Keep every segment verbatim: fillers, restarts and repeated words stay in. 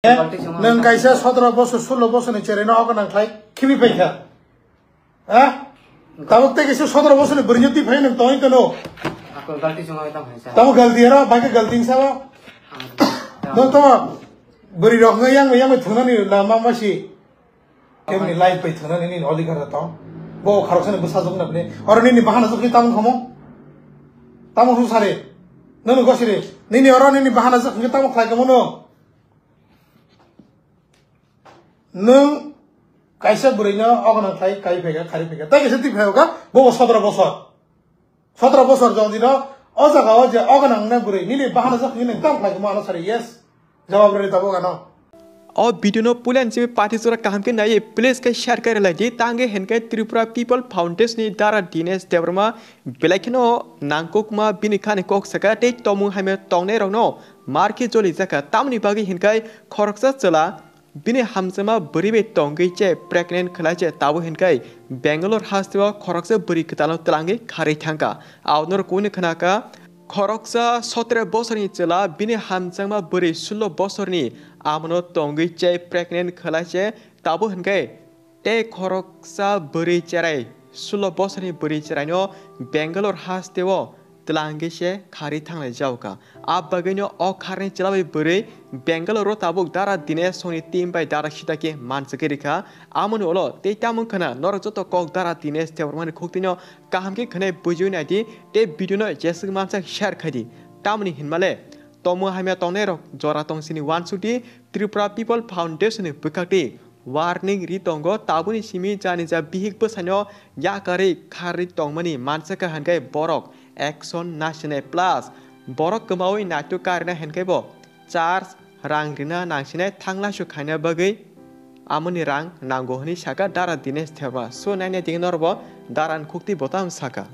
Eh? Nung kaisa sotro bosor, sulo bosor ni cherai no ogo nang khlai khibi paikha. Eh? Tabuk tei kaisa sotro bosor ni bwrwi ni twi phai nung tongwi tono. Ako galti chunga tam hai sa. Tamo galti aro, baki galti sa ba. Ang Nung to bwrwi rok ngai yang yang thunani lama masi. Kemni life bai thana nini adhikar da tong. Bo kharok sani bwsa jok na bini. Oro nini bahana jok ni tamung khamo. Tamung su sari. Nini gosiri. Nini oro nini bahana jok ni tamung khlai kamo no. Nung kaisa bwrwi no ogo nang khlai kai phega khari phega. Tai kaisa twi phega bo sotro bosor. Sotro bosor jodi no o jaga o je ogo nang na bwrwi nini bahana jok ni nung tamung khlai kamo ano sari yes. Jawab rwdi tabuk ano. O video no puila ni simi pati jora kaham khe naiwi please khe share khe rwlai di. Tangwi hinkhe Tripura People Foundation ni dara Dinesh Debbarma belai kheno nangkukma bini khani kok saka tei tomung hamya tongnai rokno mar khe joli jaka. Tamoni bagwi hinkhe khoroksa chwla bini hamjakma bwrwi bai tongwi che pregnant khwlai che tabuk hinkhe Bangalore hasteo khoroksa bwrwi kwtalno twlangwi kharwi thangkha. Aonor kuni khnakha Khoroksa sotro bosorni chwla bini hamjakma bwrwi sulo bosorni amono tongwi chai pregnant khwlai se tabo hinkhe tei khoroksa bwrwi cherai sulo bosorni bwrwi cheraino Bangalore hasteo twlangwi se kharwi thanglai jaokha. A bagwino o kharni chwla bai bwrwi Bangalore o tabuk dara Dinesh songni team bai dara sitaki mansugwi rikha. Amoni ulo tei tamo khna norok joto kok dara Dinesh Debbarmani khuktwino kaham khe khwnai bujiwi naidi tei video no jeswk mansak share khaidi. Tamoni hinmale tomo hamya tongnai rok jora tong sini wansukdi Tripura People Foundation ni bwkhakti warning ri tongo taboni simi jani ja bihik bwsano yakarwi kharwi tongmani mansaka hinkhe borok action nasinai plus borok kwmawi naituk karina hinkhe bo charge rang rina nangsinai thanglaisu khaina bagwi amoni rang nango hwnwi saka dara Dinesh Debbarma. So naina digi norbo dara ni khukti botang saka.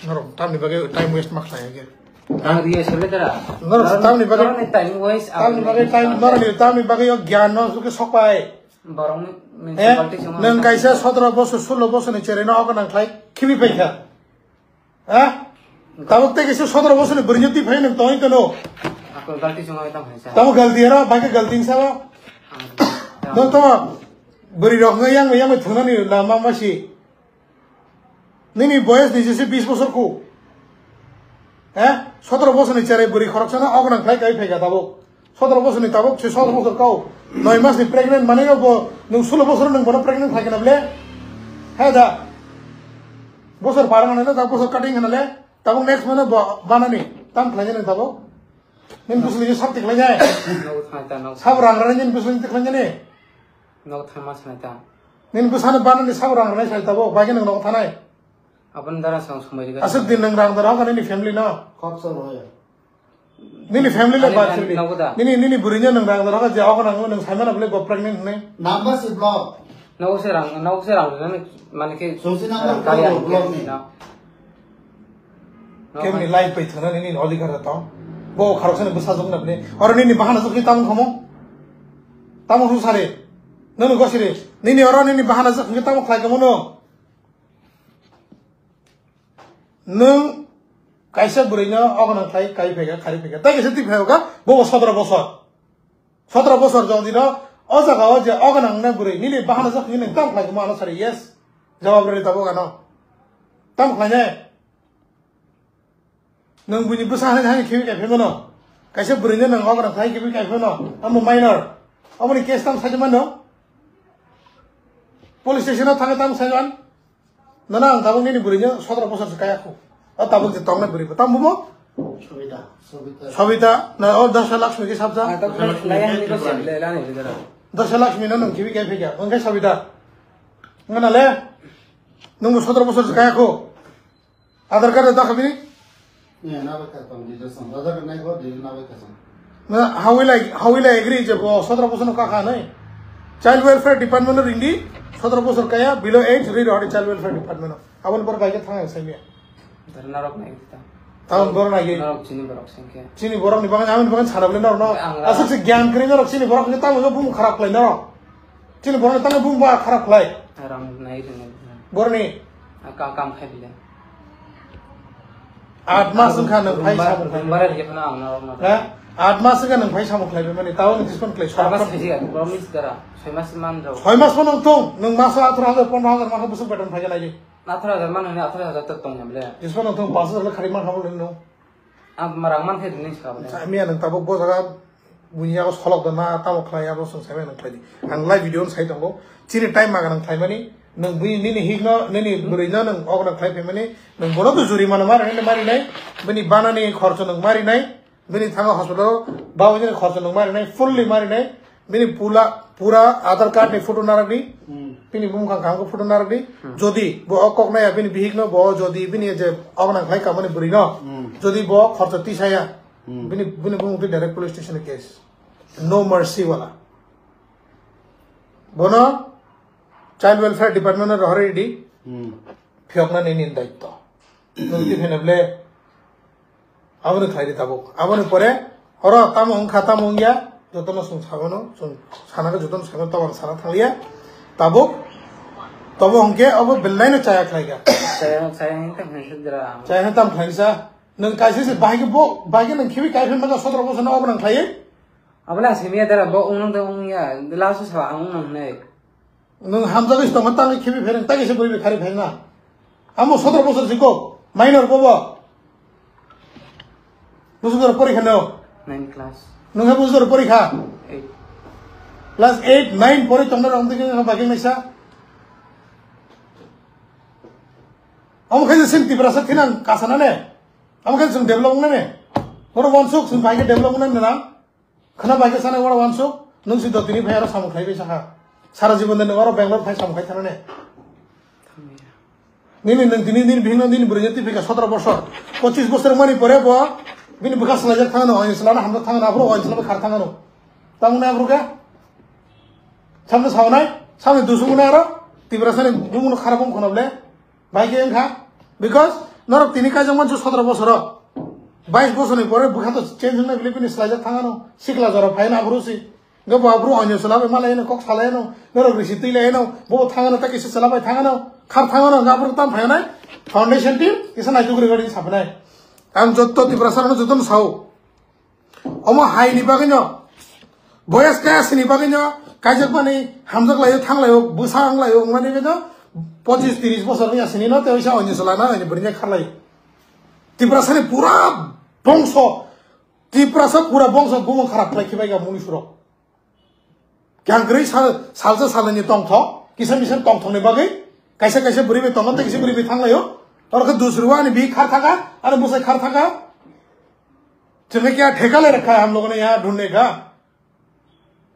Norok tamni bagwi time waste ma khlai ya. Ang riya sole dara. Norok tamni bagwi norok ni time waste tamni bagwi time norok ni tamni bagwi o gyan no suke sokpai. Borok ni municipality song nang kaisa sotro bosor sulo bosor ni cherai no ogo nang khlai khibi paikha. Ha? Tabuk tei kaisa sotro bosorni bwrwino twi phai nang tongwi tono. Ako galti chunga tam hai sa. Tamo galti aro, baki galti sa ba. Ang Nang tamo bwrwi rok ngai yang yang thunani lama masi. Nini boyes ni jese bis bosor ku. Ha? Sotro bosorni cherai bwrwi khoroksa na ogo nang khlai kai phai ga tabuk. Sotro bosor ni tabuk se sotro bosor kau. Noi mas ni pregnant mane yo bo nung sulo bosor nung bono pregnant khai kana ble. Hai da. Bosor parang na ta bosor cutting kana le. Tabuk next mane bo banani. Tam khlai nang tabuk. Nin bosor ni sab tik lai nai. Nogo thang ta nogo. Sab rang rang nin bosor ni tik lai nai. Nogo thang ma sanai ta. Nin bosor ni banani sab rang rang sai tabuk. Bagi nung nogo thanai. Abon dara sang sumai riga. Asuk din nung rang dara kani ni family no. Khop sa roya. Nini family le ba chili. Nini nini buri nya nang rang dara je ogo nang nang sai mana bole go pregnant ne. Number si block. Nau se rang nau se rang nang mane ke. Sungsi number block ni. Kemni life pai thana nini odhikar da tong. Bo kharok sene bwsa jok na bole. Oro nini bahana jok ni tamung khamo. Tamung su sare. Nang gosire. Nini oro nini bahana jok ni tamung khlai kamo no. Nwng kaisa bwrwino ogonang khlai kai phaikha, khari phaikha. Tai kaisa twi phaikha, bo sotro bosor. Sotro bosor jodi no o jaga o je ogonang nai bwrwi nini bahana jak hinwi nwng tam khlai kamo ano sari yes. Jawab rwdi tabuk ano. Tam khlai nai. Nwng buini bwsa hai hai khibi kai phai mano. Kaisa bwrwino nwng ogonang khlai khibi kai phai mano. Amo minor. Amoni case tam sai mano. Police station o thangwi tam sai man. Nana ang tabuk nini bwrwi no sotro bosor se kaya khu. O tabuk je tongnai bwrwi bo. Tam bumo? Sobita. Sobita. Sobita. Na o Dasha Lakshmi ke sabja? Ah, tabuk lai, lai, lai, lai, lai, lai, lai. Dasha Lakshmi no nung kibi kai phikya. Wngkai Sobita. Ngana le. Nung bo sotro bosor se kaya khu. Aadhaar card da khabini? Ne, na ba ka tong, details tong. Aadhaar card nai ko, details na ba ka tong. Na, how will I, how will I agree je bo sotro bosor no kakha nai? Child Welfare Department no ringdi, sotro bosor kaya, below age, read out Child Welfare Department no. Abon bor bai ke thang sai miya. Dar narok nai ta. Tang bor nai. Narok chini borok sengke. Chini borok ni bagan, amin bagan sana bole narok no. Ang ra- Asuk se gyan kri narok chini borok ni tang bum kharap lai narok. Chini borok ni tang bum ba kharap lai. Ram nai ring. Borni. Kam, kam khai bile. Aat mas wngkha nwng phai sabung khai. Bara ri phano ang narok no. Ha? Aat mas wngkha nwng phai samung khlaibai mani, tao nwng dispon khlai, Aat mas sora khaisi ya, promise dara, soi mas man rw. Soi mas phano wngthung, nwng maso atharo hajar, pondro hajar mankha bwswk beton phaikha naidi. Atharo hajar man hwnwi atharo hajar ta tongya bole. Dispon wngthung, pash hajar le khari mankha bole nwng. Ang ma rang mankhe nwng sa bole. Sa miya nwng tabuk bo jaga buini yago solok da na tamo khlai abo swng sai maya nwng khlai di. Ang live video no sai tongo. Chini time maga nwng khlai mani. Nwng bui nini hik no, nini bwrwi no nwng ogna khlai phai mani. Nwng bono to jurimana mari nai, mari nai. Bini banani khorcho nwng mari nai. Bini thango hospital o, bawi ni khorcho nwng mari nai, fully mari nai. Bini pula, pura Aadhaar card ni photo narwk di. Hmm. Bini bumung khang khang photo narwk di. Hmm. Jodi bo o kok naya bini bihik no bo jodi bini je ogna khlai kamani bwrwi no. Hmm. Jodi bo khorcho tisaya. Hmm. Bini, bini bumung twi direct police station case. No mercy wala. Bono child welfare department no rohorwi di. Hmm. Phiyokna nini daitto. Nwng twi phene ble aboni khlai di tabuk. Aboni pore oro tamo wngkha tamo wngya jotono chwng sabono chwng sana khe jotono sabono tabang sana thangya. Tabuk tobo hwnkhe obo belai no chaya khlai kha. Chaya, chaya hwnkhe tamo khlai sa dira. Chaya hwnkhe tamo khlai sa. Nwng kaisa se bahai khe bo, bahai khe nwng khibi kai phin maka sotro bosor no obo nang khlai. Abole asimiya dara bo wngnang de wngya, last o sa ang wngnang hinwi. Nwng hamjagwi se tongma tangwi khibi phereng, tagwi se bwrwi bai khari phereng na. Amo sotro bosor si kok, minor bobo. Bosor porikha no? Nine class. Nwng ha bosor porikha? Eight. Class eight, nine pori tongna rok twi khe bagwi naisa. Amo khe se sin Tiprasa thinang kasana ne? Amo khe se develop nane? Oro wansuk se bai khe develop nane na? Khna bai khe sana wara wansuk, nwng si dotini phai aro samung khlai bai sakha. Sara jibon de nwng aro Bangalore phai samung khai thana ne. Nini nwng tini nini bihikno nini bwrwi jati phika sotro bosor. Pochis bosor mani pore bo bini bwkha swlaijak thangano, ani swlana hamjak thangano, aphuru ani swlana khar thangano. Tamoni aphuru khe? Samno saunai, samni dusung aro Tiprasani bumungno kharap wng khwna ble. Bai khe wngkha, because norok tini kaijak mansu sotro bosoro, bais bosorni pore bwkha to change wngnai bile bini swlaijak thangano, sikla jora phaina aphuru si. Hwnkhe bo aphuru onyo swlabai malaino, kok salaino, norok risi twi laino, bo thangano, ta kisa swlabai thangano, khar thangano, hwnkhe aphuru tam phainai, foundation team kisa naitugri gari sapnai. Ang jotto Tiprasarano jotono sao. Omo hai ni bagwi no, boyas kaya sini bagwi no, kaijak mani hamjak laio, thang laio, bwsa ang laio, wngmani bagwi no, pochis tris bosor ni asini no, tei oisa onyo swlana, ani bwrwi kharlai. Tiprasa ni pura bongso, Tiprasa pura bongso bumung kharap khlai khibai ga muni surok. Kyang kwrwi sal, salsa salani tongthok, kisa misa tongthokni bagwi, kaisa kaisa bwrwi bai tongo, tei kisa bwrwi bai thanglaio. Oro khe dusrwi ani bihik khar thaka, ani bwsai khar thaka. Chwngkhe kya theka le rakha ham logo ne ya dhunne kha.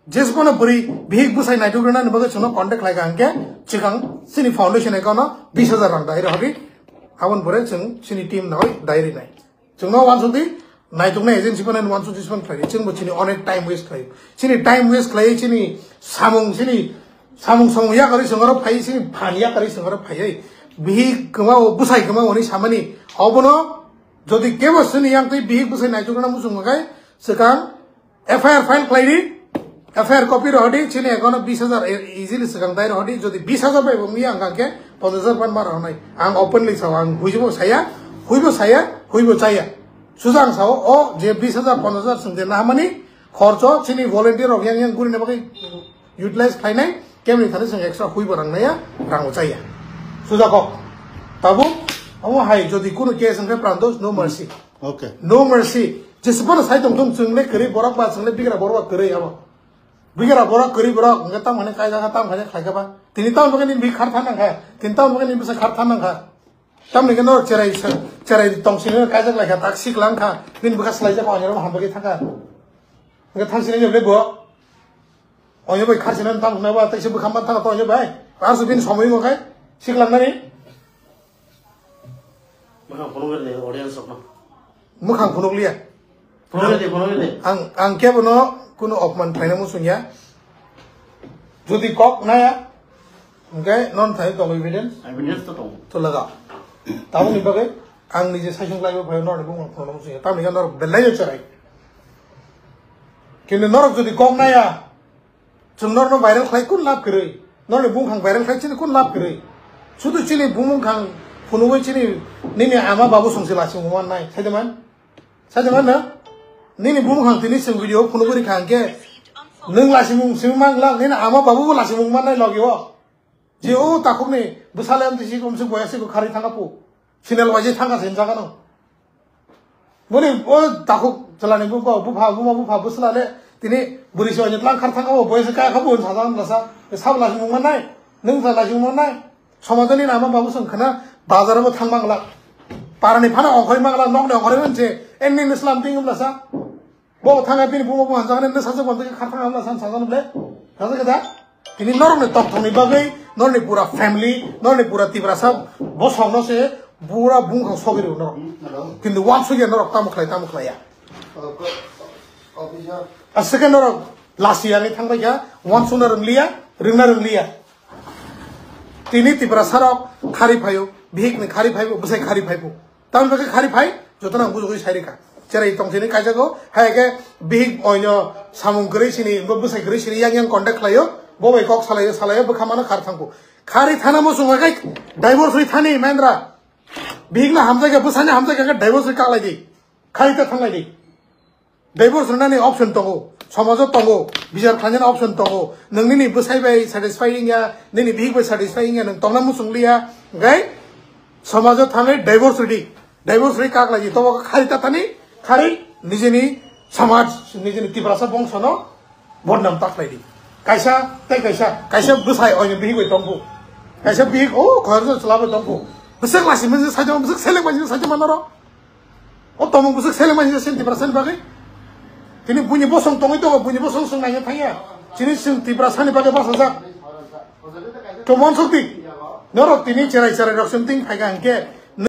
Jesbono bwrwi bihik bwsai naitugrinani bagwi chwngno contact khlai kha hwnkhe, chwkang chini foundation account no bis hajar rang dai rohordi. Aboni pore chwng chini team no dai rinai. Chwngno uansukdi, naituknai agency phano uansukdi, siphan khlai di. Chwngbo chini onek time waste khlai. Chini time waste khlai, chini samung, chini samung samung yakarwi chwng oro phai, chini phan yakarwi chwng oro phaiwi. Bihik kwmao, bwsai kwmao hwnwi samani. Obono jodi kebo chini yang twi bihik bwsai naitukna muchung khe, swkang F I R file khlai di. F I R copy rohordi, chini account o bis hajar e-, easily swkang dai rohordi, jodi bis hajar bai bo wngya hwnkha khe ponchash hajar phan ma rohornai. Ang openly sao, ang huibo saya, huibo saya, huibo chaya. Suja ang sao, o je bis hajar, ponchash hajar chwng je nahamani khorcho, chini volunteer rok yang yang gurina bagwi utilize khlainai, kemni thani chwng extra huibo rang naiya, rang bo chaya. Suja kok. Tabuk, omo hai jodi kunu case wngkhe pranto, no mercy. Okay. No mercy. Jesubano sai tong thung, chwng le kwrwi borok ba, chwng le bigra borok ba kwrwi abo. Bigra borok kwrwi borok, hwnkhe tamo hwnwi kaijak kha, tamo hwnwi khlai kha ba. Tini tamo bagwi nini bihik khar thang nang kha. Tini tamo bagwi nini bwsa khar thang nang kha. Tamni khe no cherai sa, cherai tong sini kaijak lai kha, tak sik lang kha. Bini bwkha swlaijak kha, onyorok ham bagwi thang kha. Hwnkhe thang sini le bo. Onyo bai khar sini tamo hwnwi ba, tei se bwkha man thang kha, onyo bai. Ar su bini somoi mo khai, sik lang nani. Mwkhang phunukgwi rw di audience rokno. Mwkhang phunukliya. Phunukgwi di, phunukgwi di. Ang, ang kebono kunu opman khlaina muchungya. Jodi kok naya, hwnkhe non thai tongo evidence. Evidence to tongo. To laga. Tamoni bagwi ang nije saisung khlaiwi phaio norni bumung phunukna muchungya. Tamoni khe norok belai no cherai. Kintu norok jodi kok naya, Chwng norokno viral khlai kun lab kwrwi? Norokni bumung khang viral khlai chini kun lab kwrwi? Sudu chini bumung khang phunugwi chini nini ama babu songsi lasing mannai. Saidaman? Saidaman na? Nini bumung hang tini chwng video phunugwi rikha hwnkhe nwng lasimung simi mangla, nini ama babu bo lasimung mannai logi o. Je o takhukni bwsale amtwi si komse boya se khari thangka pu. Final waje thangka se jaga no. Boni o takhuk chalani bu, bu, bupha, buma bupha bwsla le tini bwrwi se oinit lang khar thangka bo boya se kaya kha bo sajang lasa. Sab lasimung mannai, nwng sa lasimung mannai. Somajoni nama babu song khana bazar bo thang mangla. Parani phana ongkhoi mangla, nokni ongkhoi manse, enni Islam ting lasa. Bo thangna bini buma buma hanjaknai, nw sajak bo hanjaknai, kharthang hamla san sajak nw ble. Sajak da? Tini norokni tokthokni bagwi, norokni pura family, norokni pura Tiprasa bosongno se pura bungkhang sogwi rw norok. Hmm, hello. Kintu wansukya norok tamo khlai, tamo khlaiya. Oh, ko-, officer. Aswkhe norok lasi yangwi thangbaikha, wansukna rwngliya, rwngna rwngliya. Tini Tiprasarok khari phaio, bihikni khari phaibo, bwsai khari phaibo. Tamni bagwi khari phai, jotono ang bujugwi sai rikha. Cherai tong sini kaijago, hai khe bihik oino samung kwrwi sini, bo bwsai kwrwi sini yang yang contact khlaio, bo bai kok salaio, salaio, bwkha mano khar thangkho. Khari thana muchung hai khe divorce ri thani Mahendra. Bihikno hamjakya, bwsaino hamjakya khe divorce ri kaklai di. Khari ta thanglai di. Divorce rwnani option tongo, somajo tongo, bichar khlainani option tongo. Nwng nini bwsai bai satisfy wngya, nini bihik bai satisfy wngya, nwng tongna muchung liya, hwnkhe somajo thangwi divorce rwdi. Divorce rwi kak lai di, tobo khari ta thani, khari nijini samaj, nijini Tiprasa bongsono bodnam ta khlai di. Kaisa tei kaisa, kaisa bwsai oini bihik bai tongkhu. Kaisa bihik o khoroksa chwla bai tongkhu. Bwswk lasi mwnwi saijama, bwswk seleng bai saijama norok. O tomung bwswk seleng bai sini Tiprasani bagwi. Tini buini bosong tongwi tongo, buini bosong swng naina thangya. Chini swng Tiprasani bagwi bachajak. Chomon sokti. Norok tini cherai cherai rok swng ting phaikha hwnkhe.